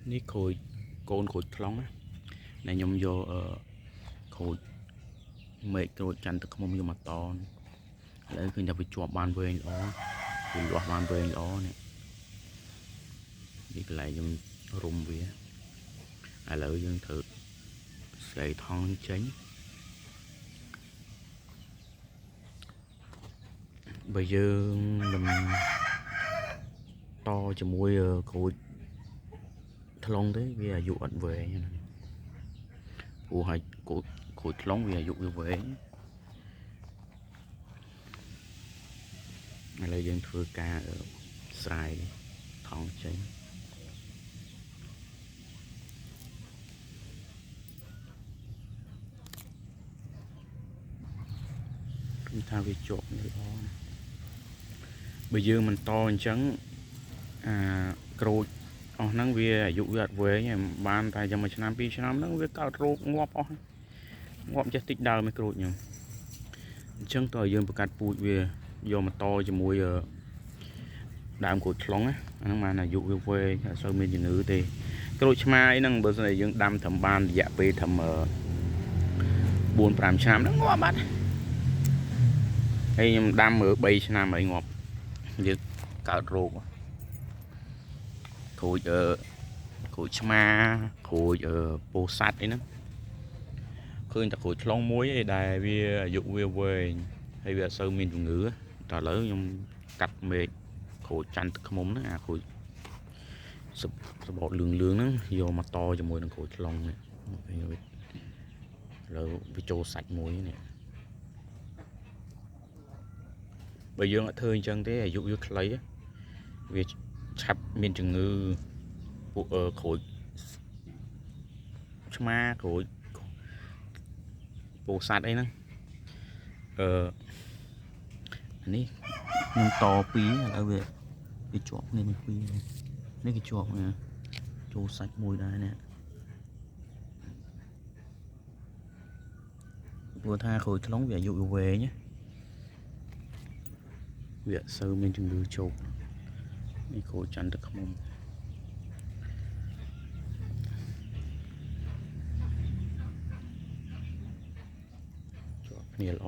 នេះក្រូចកូនក្រូចថ្លុងណាដែលខ្ញុំយកក្រូចមែកក្រូចចន្ទទឹកឃ្មុំយកមកតនឥឡូវឃើញថាវាជាប់បានវែងល្អវាលាស់បានវែងល្អនេះនេះកន្លែងខ្ញុំរុំវាឥឡូវយើងត្រូវស្រីថងចេញបើយើងមិនតជាមួយក្រូចថ្លុងទេវាអាយុអត់វែងណាព្រោះហើយក្រូចថ្លុងវាអាយុវាវែងឥឡូវយើងធ្វើការស្រាយថងចេញគឺថាវាជាប់នេះល្អណាបើយើងមិនតអញ្ចឹងអាក្រូចអស់ហ្នឹងវាអាយុវាអត់វែងទេបានតែយ៉ាង1ឆ្នាំ2ឆ្នាំហ្នឹងវាកើតរោគងាប់អស់ងាប់ចេះតិចដើមឯក្រូចខ្ញុំអញ្ចឹងតើយើងបង្កាត់ពូជវាយកមកតជាមួយដើមក្រូចថ្លុងណាអាហ្នឹងបានអាយុវាវែងអត់សូវមានជំងឺទេក្រូចឆ្មាអីហ្នឹងបើសិនជាយើងដាំត្រឹមបានរយៈពេលត្រឹម4 5ឆ្នាំហ្នឹងងាប់បាត់ហើយខ្ញុំដាំមើល3ឆ្នាំហើយងាប់យើងកើតរោគក្រូចក្រូចឆ្មាក្រូចពោធិ៍សាត់អីហ្នឹងឃើញតែក្រូចថ្លុងមួយឯដែលវាអាយុវាវែងហើយវាអត់សូវមានជំងឺតែឥឡូវខ្ញុំកាត់មែកក្រូចចន្ទទឹកឃ្មុំហ្នឹងអាក្រូចសបកលឿងលឿងហ្នឹងយកមកតជាមួយនឹងក្រូចថ្លុងនេះឥឡូវវាចូលសាច់មួយនេះបើយើងអត់ធ្វើអញ្ចឹងទេអាយុវាខ្លីវាឆាប់មានជំងឺពួកក្រូចឆ្មាក្រូចពោធិ៍សាត់អីហ្នឹងនេះខ្ញុំតពីរឥឡូវវាជាប់គ្នាមួយពីរនេះគេជាប់គ្នាចូលសាច់មួយដែរនេះព្រោះថាក្រូចថ្លុងវាអាយុវាវែងវាអត់សូវមានជំងឺជោគនេះក្រូចចន្ទទឹកឃ្មុំជាប់គ្នាល្អ